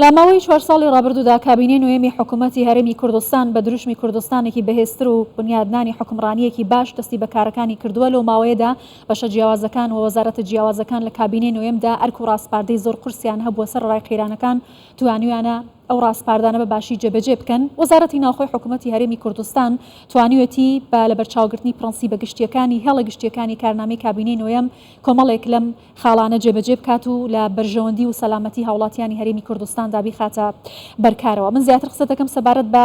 لە ماوەی چوار ساڵی ڕابردوودا کابینەی نۆیەمی حکوومەتی هەرێمی کوردستان بە دروشمی کوردستانێکی بەهێزتر و بنیادنانی حوکمڕانییەکی باش دەستی بە کارەکانی کردووە، لەو ماوەیەدا بەشە جیاوازەکان و وەزارەتە جیاوازەکان لە کابینەی نۆیەمدا ئەرک و ڕاسپاردەی زۆر قورسیان هەبووە سەرەڕای قەیرانەکان توانیویانە ئەو ڕاسپاردانە بە باشی جێبەجێ بکەن. وەزارەتی ناوخۆی حکوومەتی هەرێمی کوردستان توانیویەتی بە لەبەرچاوگرتنی پرەنسیبە گشتییەکانی هێڵە گشتییەکانی کارنامەی کابینەی نۆیەم کۆمەڵێک لەم خاڵانە جێبەجێ بکات و لە بەرژەوەندی و سەلامەتی هاوڵاتیانی هەرێمی کوردستاندا بیخاتە بەرکارەوە. من زیاتر قسە دەکەم سەبارەت بە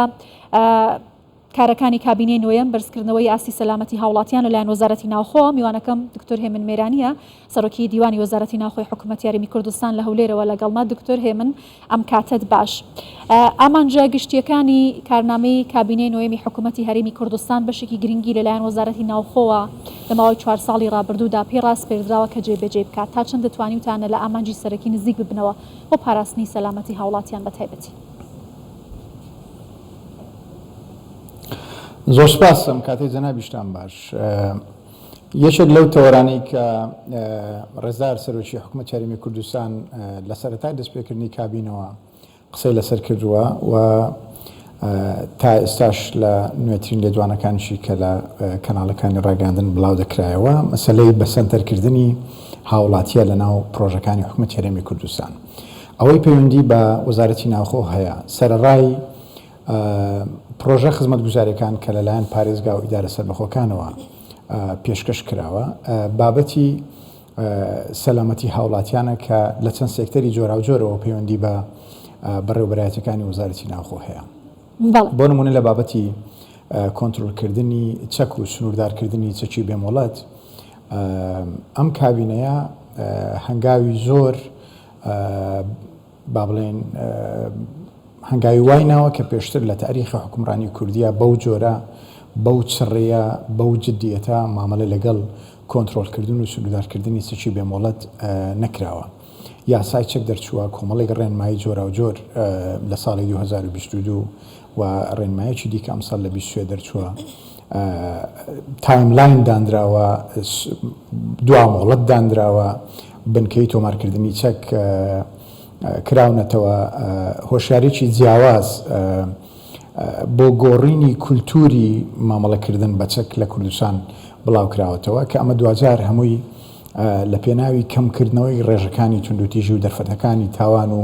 کارەکانی کابینەی نۆیەم، بەرزکردنەوەی ئاستی سەلامەتی هاوڵاتیان لەلایەن وەزارەتی ناوخۆوە، میوانەکەم دکتۆر هێمن مێرانییە، سەرۆکی دیوانی وەزارەتی ناوخۆی حکومەتی هەرێمی کوردستان لە هەولێرەوە لەگەڵمە. دکتۆر هێمن ئەم کاتەت باش. ئامانجە گشتییەکانی کارنامەی کابینەی نۆیەمی حکومەتی هەرێمی کوردستان بەشێکی گرنگی لەلایەن وەزارەتی ناوخۆوە لە ماوەی چوار ساڵی ڕابردوودا پێی ڕاسپێردراوە کە جێبەجێی بکات. تا چەند توانیوتانە لە ئامانجی سەرەکی نزیک ببنەوە بۆ پاراستنی سەلامەتی هاوڵاتیان بە تایبەتی؟ زۆر سپاس ئەم کاتەی جەنابیشتان باش. یەکێک لەو تەوەرانەی کە ڕێزدار سەرۆکی حکومەتی هەرێمی کوردستان لە سەرەتای دەستپێکردنی کابینەوە قسەی لەسەر کردووە و تا ئێستاش لە نوێترین لێدوانەکانیشی کە لە کەناڵەکانی ڕاگەیاندن بڵاو دەکرایەوە مەسەلەی بەسەنتەرکردنی هاوڵاتیە لە ناو پرۆژەکانی حکومەتی هەرێمی کوردستان. ئەوەی پەیوەندی بە وەزارەتی ناوخۆ هەیە سەرەڕای پڕۆژە خزمەتگوزاریەکان کە لەلایەن پارێزگا و ئیدارە سەربەخۆکانەوە پێشکەش کراوە، بابەتی سەلامەتی هاوڵاتیانە کە لە چەند سێکتەری جۆراوجۆرەوە پەیوەندی بە بەڕێوەبەرایەتیەکانی وەزارەتی ناوخۆ هەیە. بۆ نمونە لە بابەتی کۆنترۆڵکردنی چەک و سنووردارکردنی چەکی بێمۆڵەت ئەم کابینەیە هەنگاوی زۆر با بڵێین هەنگاوی وای ناوە کە پێشتر لە تاریخی حوکمڕانی کوردیا بەو جۆرە، بەو چڕییە، بەو جدیەتە مامەلە لەگەڵ کۆنترۆڵکردن و سنوردارکردنی چەکی بێ مۆڵەت نەکراوە. یاسای چەک دەرچووە، کۆمەڵێک ڕێنمایی جۆراوجۆر لە ساڵی 2022 و ڕێنمایەکی دیکە ئەمساڵ لە 23 دەرچووە، timeline دانراوە، دوا مۆڵەت دانراوە، بنکەی تۆمارکردنی چەک کراونەتەوە، هۆشیاریی جیاواز بۆ گۆڕینی کولتووری مامەڵەکردن بە چەک لە کوردستان بڵاوکراوەتەوە کە ئەمە دواجار هەمووی لە پێناوی کەمکردنەوەی ڕێژەکانی توندوتیژی و دەرفەتەکانی تاوان و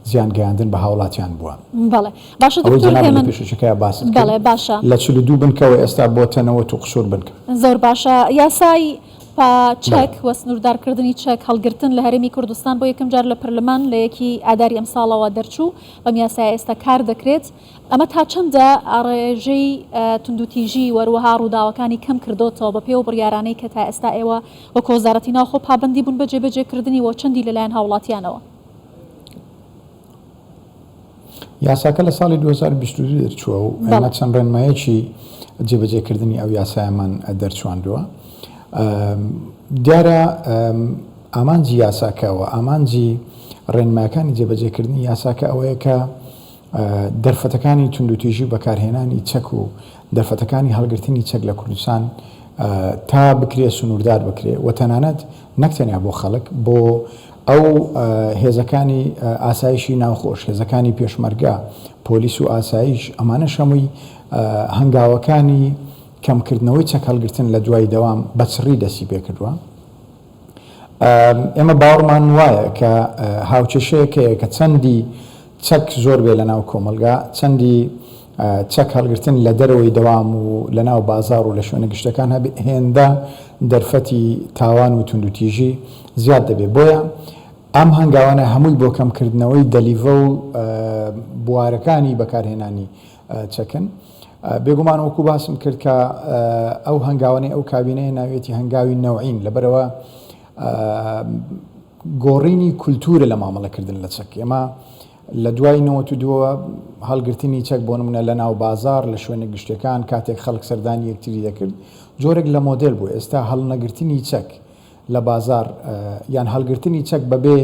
زیان گەیاندن بە هاوڵاتیان بووە. بەڵێ باشە ئەوەی دکتۆر جەنابت لە هێمن پێشەکیەکەیا باست کرد بەڵێ باشە. لە 42 بنکەوە ئێستا بۆتە 90 و قسوور بنکە. زۆر باشە یاسای پا بەڵێ. چەک و سنووردارکردنی چەک هەڵگرتن لە هەرێمی کوردستان بۆ یەکەم جار لە پەرلەمان لە یەکی ئاداری ئەمساڵەوە دەرچوو، بەم یاسایە ئێستا کار دەکرێت، ئەمە تا چەندە ڕێژەی توندوتیژی و هەروەها ڕووداوەکانی کەم کردۆتەوە بەپێی ئەو بڕیارانەی کە تا ئێستا ئێوە وەک وەزارەتی ناوخۆ پابەندی بوون بە جێبەجێکردنی و چەندی لەلایەن هاوڵاتیانەوە؟ یاساکە لە ساڵی 2022 دەرچووە و ئێمە چەند ڕێنمایەکی جێبەجێکردنی ئەو یاسایەمان دەرچواندووە. دیارە ئامانجی یاساکە و ئامانجی ڕێنمایەکانی جێبەجێکردنی یاساکە ئەوەیە کە دەرفەتەکانی توندوتیژی و بەکارهێنانی چەک و دەرفەتەکانی هەڵگرتنی چەک لە کوردستان تا بکرێ سنووردار بکرێ و تەنانەت نەک تەنیا بۆ خەڵک بۆ ئەو هێزەکانی ئاسایشی ناوخۆش، هێزەکانی پێشمەرگە، پۆلیس و ئاسایش، ئەمانەش هەمووی هەنگاوەکانی کەمکردنەوەی چەک هەڵگرتن لە دوای دەوام بە چڕی دەستی پێکردووە. ئێمە باوەڕمان وایە کە هاوکێشەیەک هەیە کە چەندی چەک زۆر بێ لەناو کۆمەڵگا، چەندی چەک هەڵگرتن لە دەرەوەی دەوام و لەناو بازاڕ و لە شوێنە گشتەکان هەبێ، هێندە دەرفەتی تاوان و توندوتیژی زیاد دەبێ. بۆیە ئەم هەنگاوانە هەمووی بۆ کەمکردنەوەی دەلیڤە و بوارەکانی بەکارهێنانی چەکن. بێگومان وەکو باسم کرد کە ئەو هەنگاوانەی ئەو کابینەیە ناویەتی هەنگاوی نەوعین، لەبەرئەوە گۆڕینی کولتوورە لە مامەڵەکردن لە چەک. ئێمە لە دوای 92ەوە هەڵگرتنی چەک بۆ نمونە لە ناو بازاڕ، لە شوێنە گشتیەکان کاتێک خەڵک سەردانی یەکتری دەکرد جۆرێک لە مۆدێل بوو. ئێستا هەڵنەگرتنی چەک لە بازاڕ یان هەڵگرتنی چەک بەبێ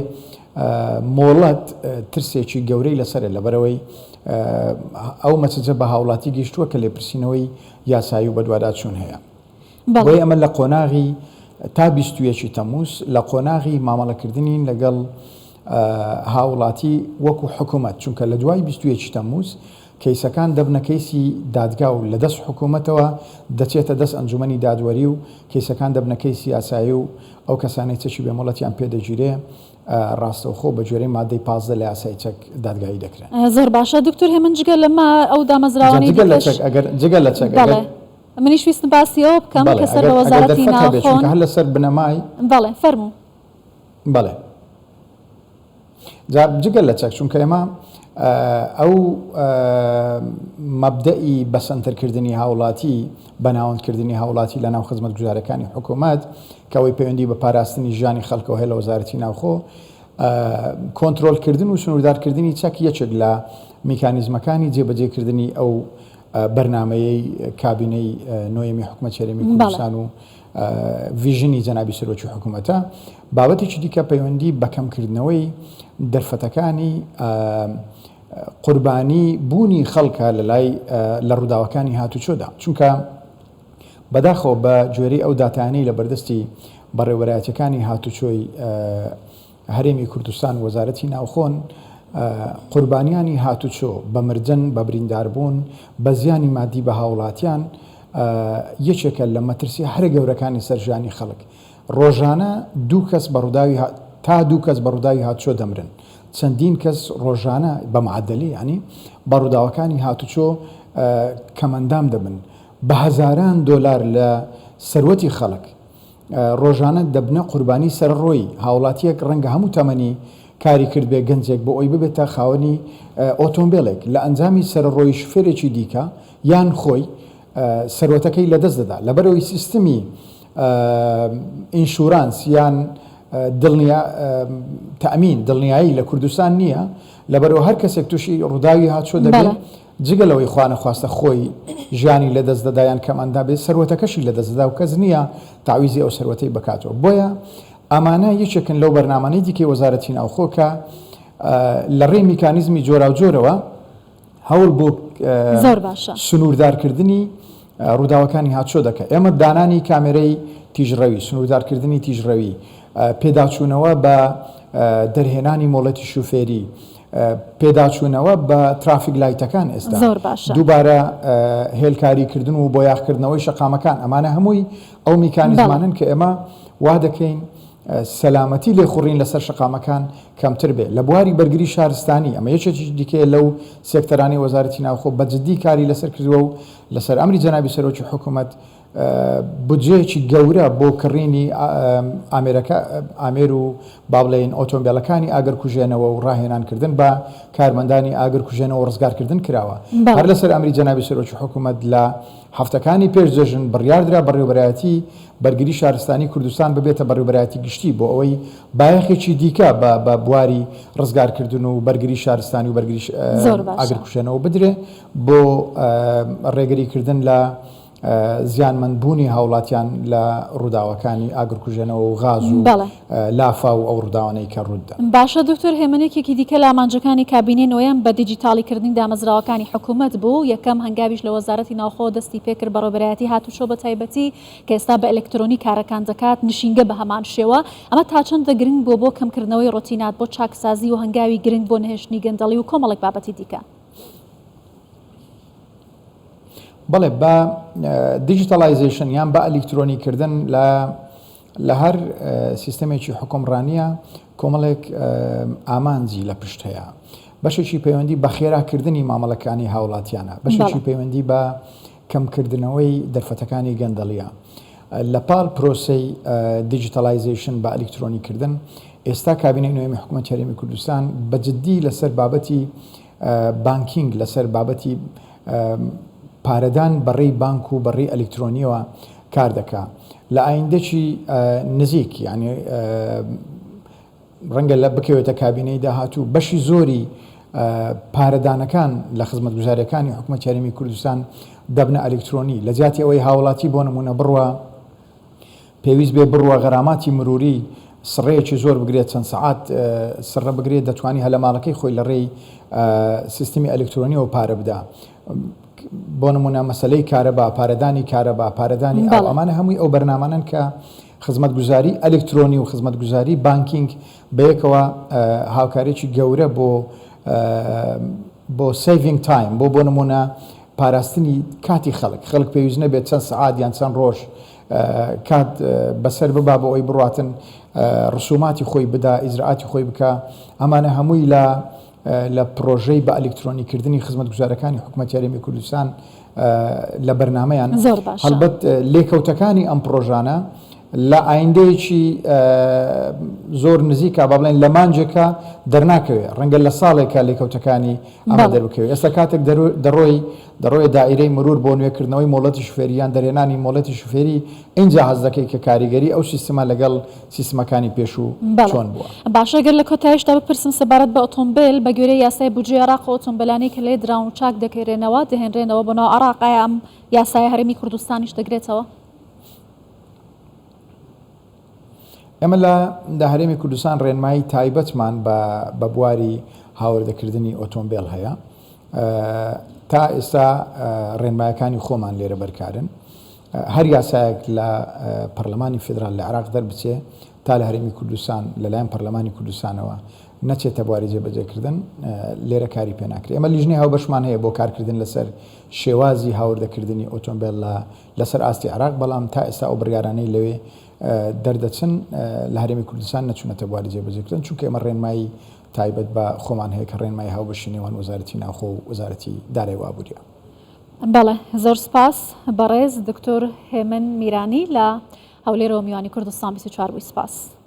مۆڵەت ترسێکی گەورەی لەسەرە، لەبەرئەوەی ئەو مەسجە بە هاوڵاتی گەیشتووە کە لێپرسینەوەی یاسایی و بەدواداچوون هەیە. بۆیە ئەمە لە قۆناغی تا 21 ی تەمووز لە قۆناغی مامەڵەکردنین لەگەڵ. هاوڵاتی وەکو حکومەت، چونکە لە دوای 21 تەمموز کەیسەکان دەبنە کەیسی دادگا و لە دەست حکومەتەوە دەچێتە دەست ئەنجومەنی دادوەری و کەیسەکان دەبنە کەیسی یاسایی و ئەو کەسانەی چەکی بێ مۆڵەتیان پێ دەگیرێ ڕاستەوخۆ بە گوێرەی مادەی 15 لە یاسای چەک دادگایی دەکرێن. زۆر باشە دکتۆر هێمن جگە لەمە ئەو دامەزراوانەی جگە لە چەک ئەگەر جگە لە چەک بەڵێ منیش ویستم باسی ئەوە بکەم کە سەر بە وەزارەتی ناوخۆن هەر لەسەر بنەمای بەڵێ فەرموو. بەڵێ جا جگە لە چەک چونکە ئێمە ئەو مەبدەئی بەسەنتەرکردنی هاوڵاتی بەناوەندکردنی هاوڵاتی لە ناو خزمەتگوزارەکانی حکوومەت کە ئەوەی پەیوەندی بە پاراستنی ژیانی خەڵکەوە هەیە لە وەزارەتی ناوخۆ کۆنترۆلکردن و سنووردارکردنی چەک یەکێک لە میکانیزمەکانی جێبەجێکردنی ئەو بەرنامەیەی کابینەی نۆیەمی حکومەت هەرێمی کوردستان و ڤیژنی جەنابی سەرۆکی حکوومەتە. بابەتێکی دیکە پەیوەندی بە کەمکردنەوەی دەرفەتەکانی قوربانی بوونی خەڵکە لە لای لە ڕووداوەکانی هاتوچۆدا چونکە بەداخەوە بە گوێرەی ئەو داتایانەی لە بەردەستی بەڕێوەبەرایەتیەکانی هاتوچۆی هەرێمی کوردستان و وەزارەتی ناوخۆن، قوربانیانی هاتوچۆ بە مردن، بە برینداربوون، بە زیانی مادی بە هاوڵاتیان، یەکێکە لە مەترسیە هەرە گەورەکانی سەر ژیانی خەڵک. ڕۆژانە دوو کەس بە ڕووداوی تا دوو کەس بە ڕووداوی هاتوچۆ دەمرن. چەندین کەس ڕۆژانە بە معەدەلی یانی بە ڕووداوەکانی هاتوچۆ کەمئەندام دەبن. بە هەزاران دۆلار لە سەروەتی خەڵک ڕۆژانە دەبنە قوربانی سەرەڕۆیی، هاوڵاتییەک ڕەنگە هەموو تەمەنی کاری کردبێ گەنجێک بۆ ئەوەی ببێتە خاوەنی ئۆتۆمبێلێک، لە ئەنجامی سەرەڕۆیی شوفێرێکی دیکە یان خۆی سەروەتەکەی لەدەست دەدا، لەبەرئەوەی سیستمی ئینشورانس یان دڵنیا تەئمین دڵنیایی لە کوردستان نییە، لەبەرئەوە هەر کەسێک تووشی ڕووداوی هاتوچۆ دەبێت جگە لەوەی خوانەخواستە خۆی ژیانی لەدەست دەدا یان کەمئەندام بێت، سەروەتەکەشی لەدەست دەدا و کەس نییە تەعویزی ئەو سەروەتەی بکاتەوە. بۆیە ئەمانە یەکێکن لەو بەرنامانەی دیکەی وەزارەتی ناوخۆ کە لە ڕێی میکانیزمی جۆراوجۆرەوە هەوڵ بۆ زۆر باشە. سنووردارکردنی ڕووداوەکانی هاتوچۆ دەکا. ئێمە دانانی کامێرەی تیژڕەوی، سنووردارکردنی تیژڕەوی، پێداچوونەوە بە دەرهێنانی مۆڵەتی شوفێری، پێداچوونەوە بە ترافیک لایتەکان ئێستا زۆر باشە. دووبارە هێلکاری کردن و بۆیاخکردنەوەی شەقامەکان ئەمانە هەمووی ئەو میکانیزمانەن کە ئێمە وا دەکەین سەلامەتی لێخوڕین لەسەر شەقامەکان کەمتر بێ لە بواری بەرگری شارستانی ئەمە یەکێکی دیکەیە لەو سێکتەرانەی وەزارەتی ناوخۆ بە جدی کاری لەسەر کردووە و لەسەر ئەمری جەنابی سەرۆکی حکوومەت بودجەیەکی گەورە بۆ کڕینی ئامێرەکە ئامێر و با بڵێین ئۆتۆمبێلەکانی ئاگرکوژێنەوە و ڕاهێنانکردن بە کارمەندانی ئاگرکوژێنەوە و ڕزگارکردن کراوە. هەر لەسەر ئەمری جەنابی سەرۆکی حکوومەت لە هەفتەکانی پێش جەژن بڕیاردرا بەڕێوەبەرایەتی بەرگری شارستانی کوردستان ببێتە بەڕێوەبەرایەتی گشتی بۆ ئەوەی بایەخێکی دیکە بە بە بواری ڕزگارکردن و بەرگری شارستانی و بەرگری ئاگرکوژێنەوە بدرێ بۆ ڕێگریکردن لە زیانمەندبوونی هاوڵاتیان لە ڕووداوەکانی ئاگرکوژێنەوە و غاز و لافاو و ئەو ڕووداوانەی کە ڕووددەن. باشە دکتۆر هێمن یەکێکی دیکە لە ئامانجەکانی کابینەی نۆیەم بە دیجیتاڵی کردنی دامەزراوەکانی حکومەت بوو، یەکەم هەنگاویش لە وەزارەتی ناوخۆ دەستی پێکرد بەڕێوەبەرایەتی هاتوچۆ بە تایبەتی کە ئێستا بە ئەلکترۆنی کارەکان دەکات نشینگە بە هەمان شێوە ئەمە تاچەندە گرنگ بووە بۆ کەمکردنەوەی ڕۆتینات بۆ چاکسازی و هەنگاوی گرنگ بۆ نەهێشتنی گەندەڵی و کۆمەڵێک بابەتی دیکە؟ بەڵێ بە دیجیتەڵایزەیشن یان بە ئەلیکترۆنی کردن لە لە هەر سیستەمێکی حکومڕانیە کۆمەڵێک ئامانجی لە پشت هەیە بەشێکی پەیوەندی بە خێراکردنی مامەڵەکانی هاوڵاتیانە بەشێکی پەیوەندی بە کەمکردنەوەی دەرفەتەکانی گەندەڵیە لە پاڵ پرۆسەی دیجیتەڵایزەیشن بە ئەلیکترۆنی کردن ئێستا کابینەی نوێمی حکوومەت هەرێمی کوردستان بە جددی لەسەر بابەتی بانکینگ لەسەر بابەتی پارەدان بەڕێی بانک و بەڕێی ئەلیکترۆنیەوە کار دەکا لە ئایندەکی نزیک یعنی ڕەنگە لە بکەوێتە کابینەی داهاتوو بەشی زۆری پارەدانەکان لە خزمەتگوزاریەکانی حکومەت هەرێمی کوردستان دەبنە ئەلیکترۆنی لە جیاتی ئەوەی هاوڵاتی بۆ نمونە بڕوا پێویست بێ بڕوا غەراماتی مروری سڕەیەکی زۆر بگرێت چەند سەعات سڕە بگرێت دەتوانی هەلە ماڵەکەی خۆی لە ڕێی سیستمی ئەلکترۆنیەوە پارە بدا بۆ نمونە مەسلەی کارەبا پارەدانی کارەبا پارەدانی ئاو ئەمانە هەمووی ئەو بەرنامانەن کە. خزمەتگوزاری ئەلکترۆنی و خزمەتگوزاری banking بەیەکەوە هاوکاریی گەورە بۆ بۆ saving time بۆ بۆ نمونە پاراستنی کاتی خەڵک، خەڵک پێویست نەبێت چەند سەعات یان چەند ڕۆژ کات بەسەر ببا بۆ ئەوەی بڕاتن ڕسوماتی خۆی بدا ئیجرائاتی خۆی بکا ئەمانە هەمووی لە لە پڕۆژەی بە ئەلیکترۆنی کردنی خزمەتگوزارەکانی حکومەتی هەرێمی کوردستان لە بەرنامەیان زۆر باشە. هەڵبەت لێکەوتەکانی ئەم پڕۆژانە لە ئایندەیەکی زۆر نزیکە با بڵێن لە مانجێکە دەرناکەوێ ڕەنگە لە ساڵێکە لێکەوتەکانی ئەمە بەڵێ. دەربکەوێ ئێستا کاتێک دەڕۆی دەڕۆیە دائیرەی مرور بۆ نوێکردنەوەی مۆڵەتی شوفێری یان دەرهێنانی مۆڵەتی شوفێری ئینجا هەست دەکەی کە کاریگەری ئەو سیستمە لەگەڵ سیستمەکانی پێشوو بەڵێ. چۆن بووە. باشە گەر لە کۆتایشدا بپرسم سەبارەت بە ئۆتۆمبێل، بە گوێرەی یاسای بودجەی عێراق ئەو ئۆتۆمبێلانەی کە لێدراون و چاک دەکرێنەوە دەهێنرێنەوە بۆ ناو عێراق، ئایا ئەم یاسایە هەرێمی کوردستانیش دەگرێتەوە؟ ئێمە لە لە هەرێمی کوردستان ڕێنمایی تایبەتمان بە بە بواری هاوردەکردنی ئۆتۆمبێل هەیە. تا ئێستا ڕێنمایەکانی خۆمان لێرە بەرکارن. هەر یاسایەک لە پەرلەمانی فیدرال لە عێراق دەربچێ تا لە هەرێمی کوردستان لەلایەن پەرلەمانی کوردستانەوە نەچێتە بواری جێبەجێکردن لێرە کاری پێ ناکرێت. ئێمە لیژنەی هاوبەشمان هەیە بۆ کارکردن لەسەر شێوازی هاوردەکردنی ئۆتۆمبێل لە لەسەر ئاستی عێراق، بەڵام تا ئێستا ئەو بڕیارانەی لەوێ دەردەچن لە هەرێمی کوردستان نەچوونەتە بواری جێبەجێکردن، چونکە ئێمە ڕێنمایی تایبەت بە خۆمان هەیە کە ڕێنمایی هاوبەشی نێوان وەزارەتی ناوخۆ و وەزارەتی دارایی و ئابووریە. بەڵێ زۆر سپاس بەڕێز دکتۆر هێمن میرانی لە هەولێرەوە میوانی کوردستان 24 بووی سپاس.